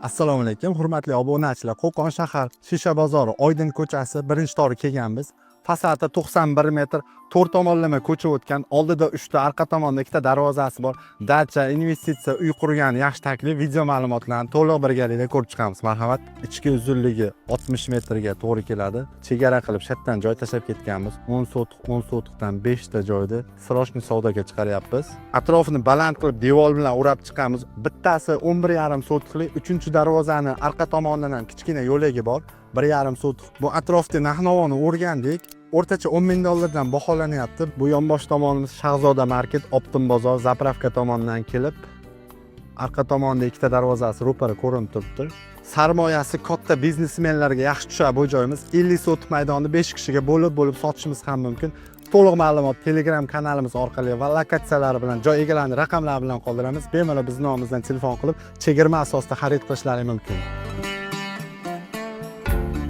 Assalomu alaykum, hurmatli obunachilar. Qo'qon shahar, Shisha bozori, Oydin ko'chasi, birinchi tori kelganmiz. Fasadi 91 metr, to'rt tomonlama ko'cha o'tgan, oldida uchta, arqa tomonda ikkita darvozasi bor. Dacha, investitsiya, uy qurgan yaxshi taklif. Video ma'lumotlarni to'liq birgalikda ko'rib chiqamiz. Marhamat. Ichki uzunligi 60 metrga to'g'ri keladi. Chegara qilib shatdan joy tashlab ketganmiz. 10 sotix, 10 sotixdan 5 ta joyda срочный savdoga chiqaryapmiz. Atrofini baland qilib devor bilan o'rab chiqamiz. Bittasi 11,5 sotixli, uchinchi darvozani arqa tomonidan ham kichkina yo'lagi bor. 1,5 sotix. Bu atrofda narx-navoni o'rgandik. O'rtacha 10 ming dollardan baholanyapti. Bu yonbosh tomonimiz Shahzoda Market, Optim bozor, заправка tomonidan kelib, arqa tomonda ikkita darvozasi ro'para ko'rinib turibdi. Sarmoyasi katta biznesmenlarga yaxshi tushadi bu joyimiz. 50 sotix maydonni 5 kishiga bo'lib-bo'lib sotishimiz ham mumkin. To'liq ma'lumot Telegram kanalimiz orqali va lokatsiyalari bilan, joy egalarini raqamlari bilan qoldiramiz. Bemalol bizni nomimizdan telefon qilib, chegirma asosida xarid qilishlari mumkin.